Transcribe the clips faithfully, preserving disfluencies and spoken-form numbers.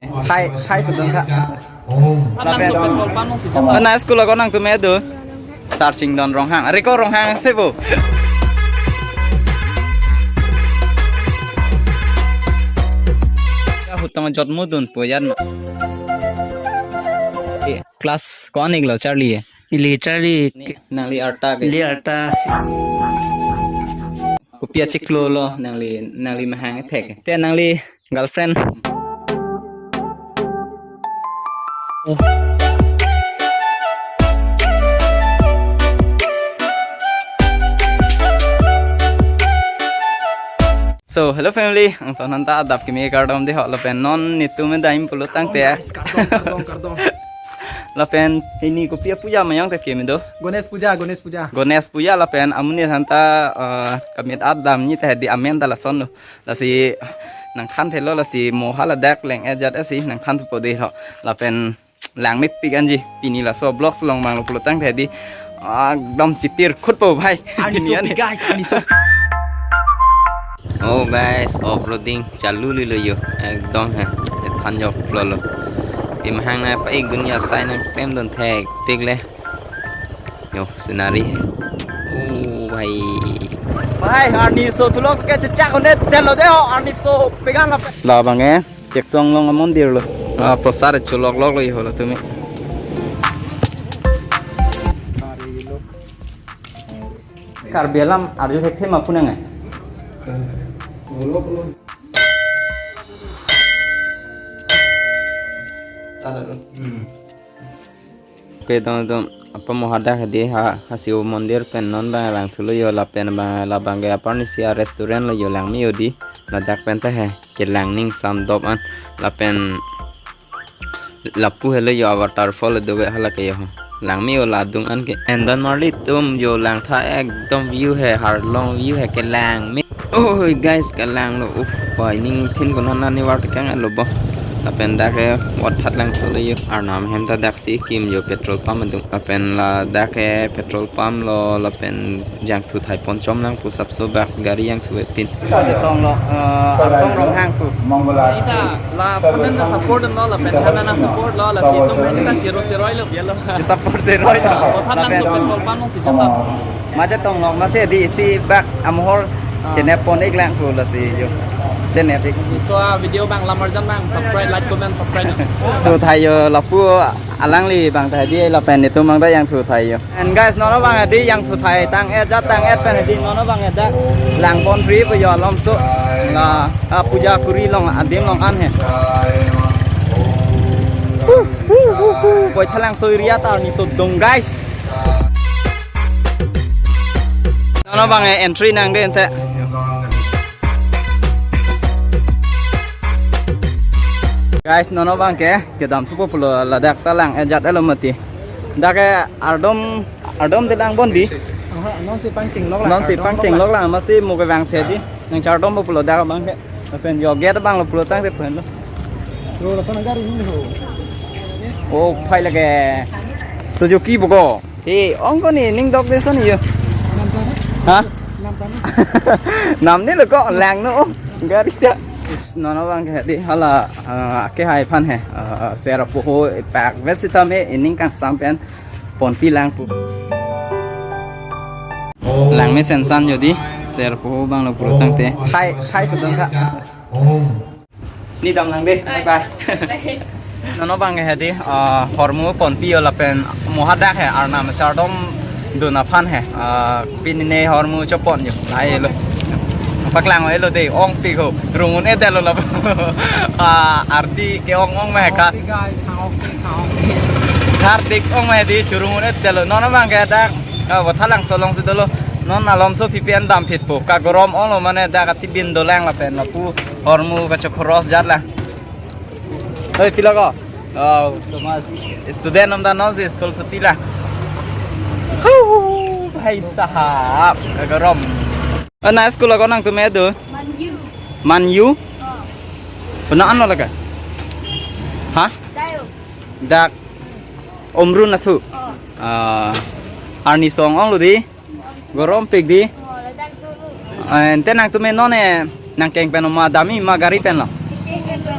Hai, hai, pudun kha. Lapen. Oh, na school ako nangtum do. Searching don Ronghang. Reko Ronghang sebo. Ya, hutang jot mudun po yan. Eh, class ko-an iklo Charlie? Ili Charlie. Ni, nangli arta ke? Ili arta. Kopi achiklo lo nangli, nangli mahang thek. Te nangli girlfriend. So, hello family, angton nonta adap kimi kardom dei ho lapen non netum dam pulo tangte. Kardom, kardom, kardom, kardom. Lapen pini kopi apuja ma yong ta kimi do? Ganesh Puja, Ganesh Puja. Ganesh Puja lapen amonit aphanta, eh, kamit adam ni ta hedi amen ta lason lo. Lasi nangthan thelo lasi mo hala dak leng-et jat asi nangthan thupo dei ho. Lapen langmepik anji pini laso vlogs along abang lo pulo tangte hedi, ah, ekdom chitir khut po bhai. Arni pini sopi ani. Guys, arni sopi. Oh guys, off-roading chalu lilo yo. Ekdom he. Ethan yo flow lo. Imahang na pa ik dunia sai nangklem don thektik le. Yo, scenery. Oh, bhai. Bhai, arni so thulok ke chechak hone delo dei ho, arni so pegan la. Labang e, Cheksong along amondir lo. Ah, prosad cholok lok lo iho lo tumi. Karbi alam arju thekthe ma pu nang e? Salah lo. Hmm. Oke, teman-teman, apa mo hadak hedi ha, ha Shiv mondir pen non abang langthu lo yo lapen abang labang ke apar ni si a restaurant lo yo langme yo dei ladak pen ta he kelang ning sandop an lapen lapu helo yo a waterfall do ke hala ke yo langme yo la adung an ke endon marli tum yo langtha ekdom view he harlong view he kelang me. Oh guys, kelang lo. Uh, boy, ning thin ko non ani war tekang lo bo. Lapen dak ke Vothatlangso lo yo. Arnam hem ta dak si kim yo petrol pump adung. Lapen ladak ke petrol pump lo lapen jangthu thai pon chom lang pu sapso bak gari jangthu pin. Chetong lo, eh, Arsong Ronghang pu. Ita la panan na support lo, lapen panan na support lo, lasi itum hai ta chero seroi lo, bialo. Support seroi lo. Vothatlangso petrol pump si jatap. Ma chetong lo, masi di isi bak amohor chenep pon ik lang pu lasi yo. Chenep ik. So, ah, video abang lamar jan abang subscribe, like, comment, subscribe. Thu thai yo lapu alangli abang ta hedi lapen netum abang ta jangthu thai yo. And guys, non abang hedi jangthu thai tang-et jat tang-et pen hedi non abang hedi lang pon pri pu yo alom so la, ah, puja kuri long adim long an he. Huh, huh, huh, huh. Vothatlangso area ta arni so dong guys. Non abang e entry nang dei ente. Guys, non abang ke kedam thupo pulo ladak ta lang-et jat lo mati. Dak ke ardom, ardom dei lang bon dei. Aha, non si pangcheng lok lang, non si ardom pangcheng lok lang, masi mo kevang se dei. Nang chardom po pulo dak abang ke. Lapen yo gate abang lo pulo tangte pen lo. Yo, lason gari hini ho. Oh, phai lake. Suzuki bo ko. He, ong ko ni ning dok dei son yo. Nam tani? Ha? Nam tani? Nam ni lo ko lang no. Gari ta. Is non abang ke dei hala, ah, ke hai aphan he. Ah, ser apo ho pak vesi tame ining kangsam pen ponpi lang pu. Langme sensan yo dei ser apo ho abang lo pulo tangte. Hai, hai pudun kha. Ni dam lang dei. Bye bye. Non abang ke hedi, ah, hormu ponpi yo lapen mo hadak he arnam chardom dun aphan he. Ah, pini ne hormu chopon yo. Ai lo. Paklang oi lo dei, ongpik ho. Rungun-et det lo lap. Ah, arti ke-ong ong ma he kha. Ongpik guys, ha ongpik, ha ongpik. Hardik ong ma he dei, churungun-et det lo. Non abang ke dak, ah, Vothatlangso along si dolo. Non alom so P P N dam phit po. Kagorom ong lo mane dak atibin dolang lapen lapu hormu kachokhoros jat la. Hoi, pilo ko? Oh, so mas student atum ta non si school chuti la. Hu, bhai sahab, kagorom. Oh, na school ako nangtum do? Man U. Man U? Oh. Puna ano laka? Ha? Dayo. Dak Omru nathu. Oh. Ah, arni song ong lo dei. Gorom pik dei. Oh, ladak dulu. Eh, ente nangtum non e nangkeng pen ma dami ma gari pen lo? Keng pen lo.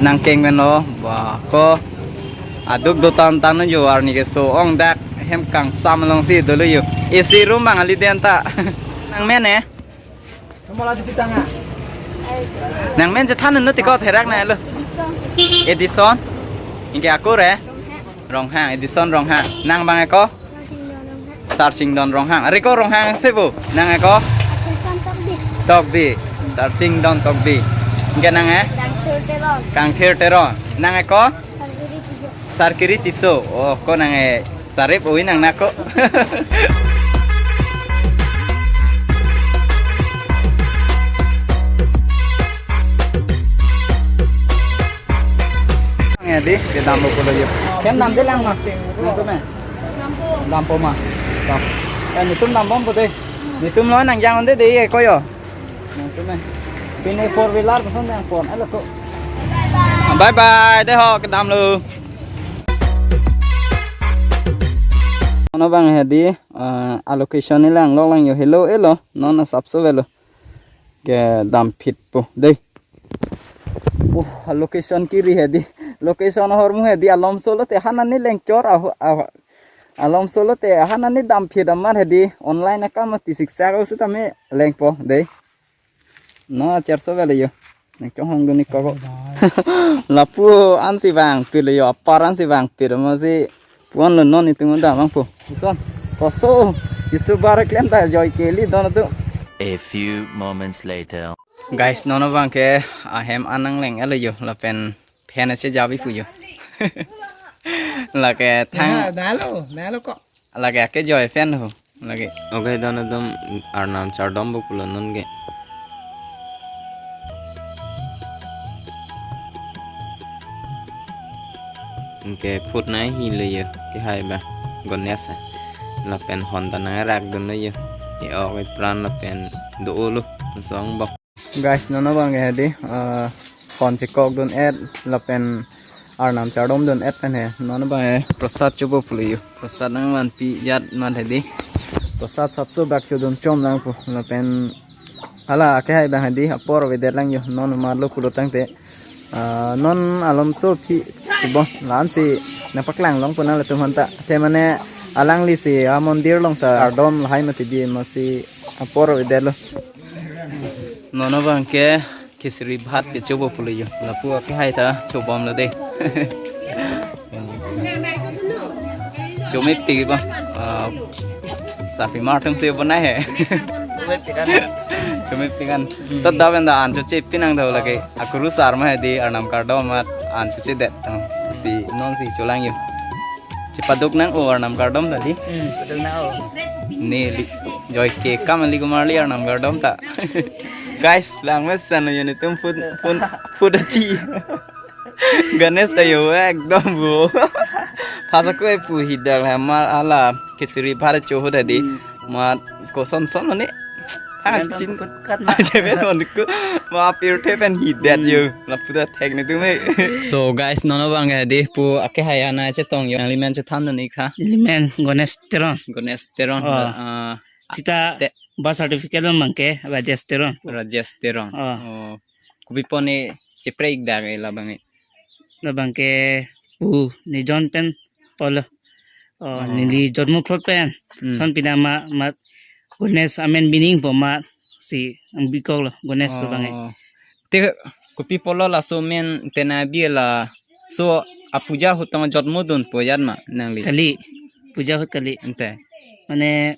Nangkeng pen lo, ba ko aduk do tan tan yo arni keso ong dak hem kangsam alongsi dolo yo. A C room bang ali den ta. Nangmen eh? Kamu lagi di tanga. Nangmen chethan nu tiko therak na lo. Edison. Edison. Ingke ako re? Ronghang. Ronghang, Edison Ronghang. Nang bang ako? Sarchingdon Ronghang. Sarchingdon Ronghang. Riko Ronghang si bu. Nang ako? Atulsan Tokbi. Tokbi. Sarchingdon Tokbi. Ingke nang eh? Kangthir Teron. Kangthir Teron. Nang ako? Sarkiri Tisso. Sarkiri Tisso. Oh, ko nang eh. Sarip ui nang nako. Nge di, kedam lo pulo yo. Kem nam de lang ma. Nangtum eh. Dampo ma. Dam. Eh, netum dambom po de. Netum lo nangjang un-e de ko yo. Nangtum eh. Pine four wheeler koson nangpon. Alo ko. Bye bye. De ho kedam lo. Ono bang hedi, eh, a location ni lang lo lang yo hello elo. Non asapso velo. Kedam phit po. De. Uh, location kiri hedi. Location ahormu hedi alomso lote hanani lengchor ahu, ahu, alomso lote hanani dam phit amat hedi online akam mati siksa ko sitame lengpo de. No, charso velo yo. Nang chonghong dun-ik ko. Lapu ansi vang pilo yo, apar ansi vang pilo masi puan lo non itung da bang po. Ison. Kosto. YouTuber klem ta joy keli don tu. A few moments later. Guys, non abang ke ahem an nangleng elo yo lapen fan ache jabi pu yo. Lake thang. Na, nalo, nalo ko. Lake ake joy fan ho. Lake. Okay, don adom arnam chardom bo pulo non ke. Ingke food nanghi lo yo, kehai ba. Ganesh ha. Lapen hon ta nangrak dun lo yo. E-ok epran lapen do-o lo. Song bok. Guys, non abang ke hedi, ah, hon chekok dun-et lapen arnam chardom dun-et pen he. Non abang ke prasad chobo pulo yo. Prasad nangvanpi jat mat hedi. Prasad sapso bak chodun chom lang pu. Lapen hala kehai bang hedi apor avedet lang yo. Non amat lo pulo tangte. Ah, non alomso aphi bo la-ansi nangpaklang long pon nangletum aphan ta. Te mane alanglisi amondir along ta chardom lahai mati bi masi apor avedet lo. Non abang ke khichdi bhat kechobo pulo yo. Lapu akehai ta chobom lo de. Chomepik ba. Ah, sarpimar atum si bonai he. Chomepik an. Tada pen da an chochepik nang do lake. Akuru sar ma hedi arnam kardom amat an chochedet. Si nonsi cholang yo. Chepaduk nang-o arnam kardom tadi. Hmm, paduk nang-o. Neli joy ke kam ali kumar li arnam kardom ta. Guys, lang mes san yo netum food, food, food achi. Ganesh ta yo ekdom bo. Phasa ko epu hidal hama ala khichdi bhat choho tadi. Hmm. Mat koson son mane. Tang chin. Kat ma. Chemen on ko. Ma pirthe pen hidet yo. Hmm. Lapu ta thek netum he. So guys, non abang ke hedi pu akehai ana chetong yo. Nangli men chethan dun-ik tha. Neli men Ganesh Teron. Ganesh Teron. Oh. Ah, sita te- birth certificate lo abang ke Rajesh Teron. Rajesh Teron. Oh. Oh. Kopi pon ne chepre-ik dak e labang e. Labang ke pu nijon pen polo. Oh, oh. Neli jonmo phlot pen. Hmm. Lason pina ma, ma Ganesh amen bining po ma si nangbikok lo Ganesh pu abang e. Oh. Te kopi polo laso men tena bi laso apuja ahut tong jonmo dunpo jat ma nangli. Kali. Puja ahut kali. Ante. Mane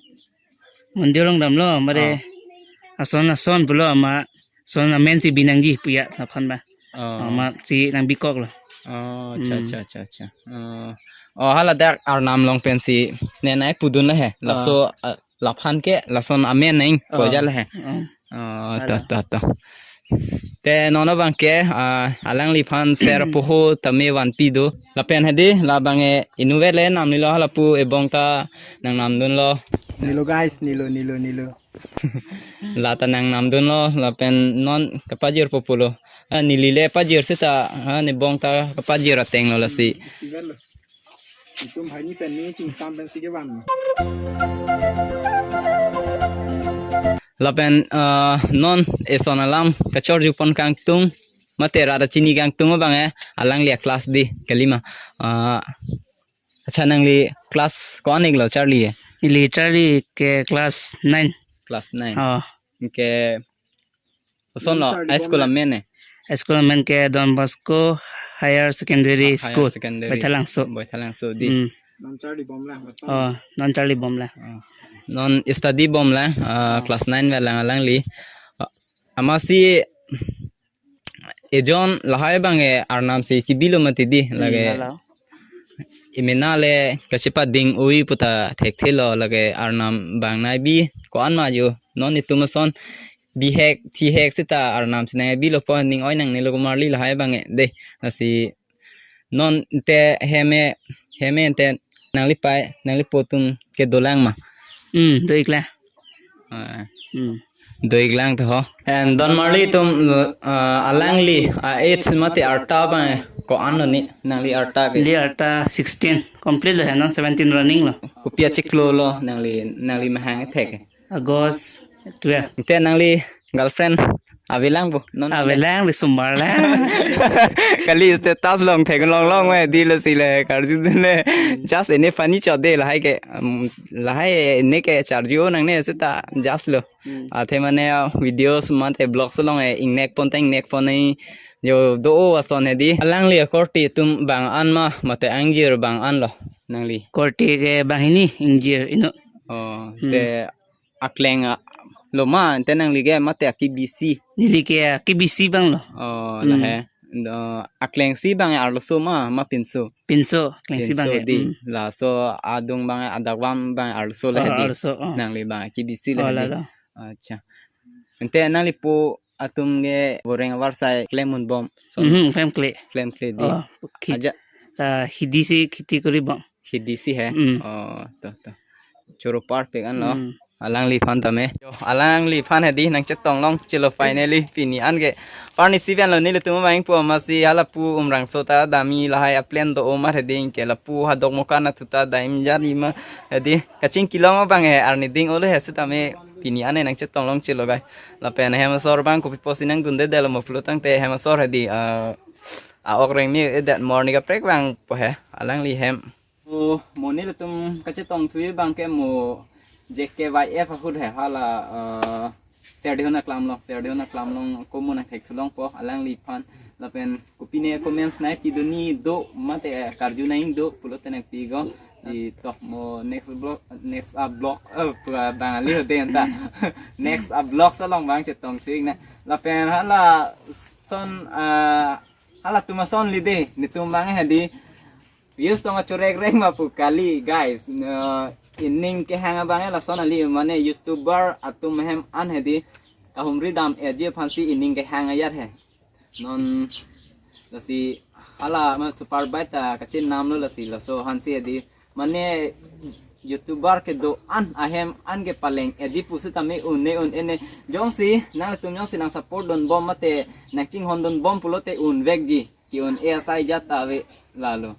mondir along damlo, mare. Oh. Ason ason pulo ama, ason amen si binangji pu ya aphan ba. Oh. Ama si nangbikok lo. Oh, acha, hmm, acha, acha, acha. Oh. Oh, hala dak arnam along pensi nenei pudun lo he. Oh. Laso, ah, laphan ke lason amen neng, oh, po jat lo he. Oh. Oh, to, hala, to, to. Te non abang ke, ah, alangliphan share poho tame vanpi do. Lapen hedi, labang e inutvet le namnilo halapu ebong ta nangnam dunlo. Nilo guys, nilo, nilo, nilo. La ta nangnam dunlo, lapen non kapajirpo pulo. Ah, neli le pajir seta, ah, nebong ta kapajir ateng lo lasi. Isi vel lo. Itum hai ni pen ni chingsam pensi kevan. Lapen, ah, non eson alam kachorju pon kangtung. mate rat chini kangtung abang eh, alangli a class di kalima. Ah, acha, nangli class ko-an iklo charli eh? Ili charli ke class nine. Class nine. Oh. Ke koson lo, non charli high school bom amen eh? High school amen ke Don Bosco Higher Secondary Higher School, Secondary. Baithalangso. Baithalangso di. Hmm. Non charli bom lang, koson? Oh, non charli bom lang. Oh. Non study bom lang, ah, oh, class nine velang alangli. Ah, amatsi ejon lahai abang eh arnam si kebilo mati di, hmm, lake. Lalo. Imena le kachepading ui puta thekthelo, lake arnam abang nai bi ko-an ma jo. Non itum ason bihek thihek seta arnam si nang bilo po, ning oi nangnelo komarli lahai abang eh de. Lasi non te hem eh, hem eh te nangli pai, nangli po atum kedolang ma? Hmm, do-ik lang. Ah. Hmm. Do-ik lang to ho. And don marli atum, ah, alangli, ah, age mate arta abang ko-an lo ni, nangli arta ke? Neli arta sixteen complete lo he, non seventeen running lo. Kopi achiklo lo nangli, nangli mahang thek? August twelve. Te nangli girlfriend avelang bo? Non avelang, risumar lang. Kali status along theklong long eh, di lo si le karju dun le. Just ene funny chot de lahai ke, um, lahai ene ke charju nangne seta just lo. Hmm. Athe mane videos mate vlogs along eh ingnek pon ta ingnek pon eh, jo do-o ason eh di. Alangli akorte atum bang an ma mate angjir bang an lo nangli? Korte ke banghini, ingjir inut. Oh, hmm, te akleng, ah, lo ma, ante nangli ke mate akebisi? Neli ke akebisi abang lo. Oh, hmm, lahe. Do, aklengsi abang arloso ma, ma pinso? Pinso, aklengsi abang pinso ke, di. Hmm. Laso adung abang adak vam abang arloso, oh, lahe di. Arloso, oh. Nangli abang akebisi, oh, lahe di, lalo. Acha. Ante nangli po atum ke boreng avarsai klemdun bom? Son. Mhm, klemkle. Klemkle di. Oh, okay. Aja. Ta hidi si kheti kori bom. Hidi si he? Mm. Oh, to, to. Choro parpek an lo. Mm. Alangliphan tame. Jo, alangliphan he di nangchetong long chelo finally pini an ke. Parni si pen lo nelitum abang pu amatsi halapu Umrangso ta dami lahai aplen do-o mar he di, anke lapu hadok mokan athu ta daim jat ima he di. Kachingki long abang he arni ding olo he setame pini an he nangchetong long chelo gai. Lapen hem asor abang kopi pusi nangdundedetlo mo pulo tangte hem asor he di, ah, a-ok rengmi edet morning kaprek abang po he alangli hem. Mo, mo nelitum kachetong thuji abang ke mo J K Y F ahut he hala, eh, Serdihun aklam along, Serdihun aklam along komo nangthek thu longpo alangliphan. Lapen kopine comments nangpi dun ni do mate, eh, karju nangji do pulote nangpi go. Si tok mo next vlog, next a vlog, eh, pura Bangali ho de anta. Next a vlog along abang chetong thu-ik nang. Lapen halason, eh, halatum ason li de, netum abang he di views tong achorekrek ma pu kali, guys. No, ining kehang abang lason ali mane YouTuber atum hem an he di kahumri dam-eji aphansi ining kehang ajat he. Non lasi hala ma super bike ta kachinam lo lasi laso aphansi he di mane YouTuber kedo-an ahem an ke paleng-eji pu setame un-e un-e ne. Jongsi nangtum jongsi nang support dun bom mate nangchinghon dun bom pulote unvekji. Ki-un-e asai jat ta ave lalo.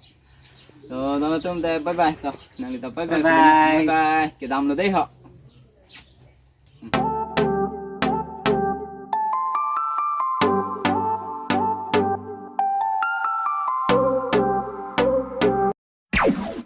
To, to, netum te bye bye. To, nangli ta bye bye. Bye bye. Bye bye. Kedam lo dei ho.